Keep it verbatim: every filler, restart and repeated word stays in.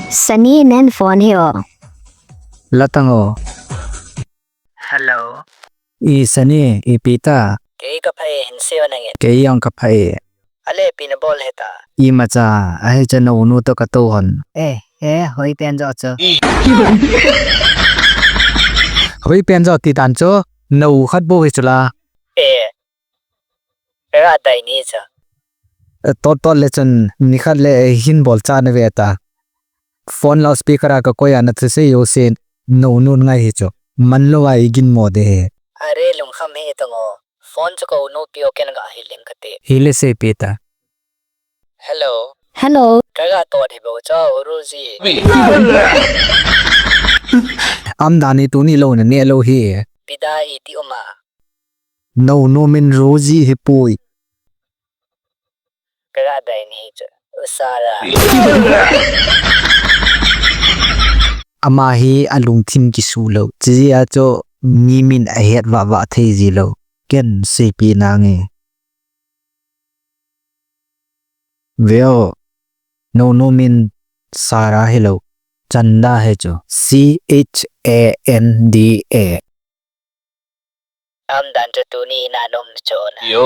Sani, nen phone hi o. Latang o. Hello. I Sani, ipi ta? Kei ka phai, hin seiyo nangin. Kei jong ka phai. Ale, ipi nabol hita? Imacha, ahi cha, na unu toh ka tou hon. Eh, eh, hoipen jo chu. Hoipen jo ti dan chu, na u khat bou hi chu la. Eh. Ka ga dai ni cha. Eh, tot tot le chun, nikhat le, eh, hin bol cha na ve ta. Phone loudspeaker a ka koi a na thusei jouse, na unu ngai hi chu. Manlou a i ginmo de hi. Are, lungkham hih tan o. Phone chu ka unu pi o, ken ga hil leng kate. Hile, seipi ta. Hello. Hello. Ka ga tot hi bou cha, Rosie. Aum dan hi, tuni lou na neh lou hi. Ipi da, iti um a? Na unu min Rosie hi poi. Ka ga dai ni chu, Sarah. Ama hi alungthim kisu lou. Chijeh a chu mi min ahet vah vah thei ji lou. Ken seipi nange. Ve o, na unu min Sarah hilou, Chanda hi chu. C H A N D A. Aum dan chu, tuni na nom chu na. Yo.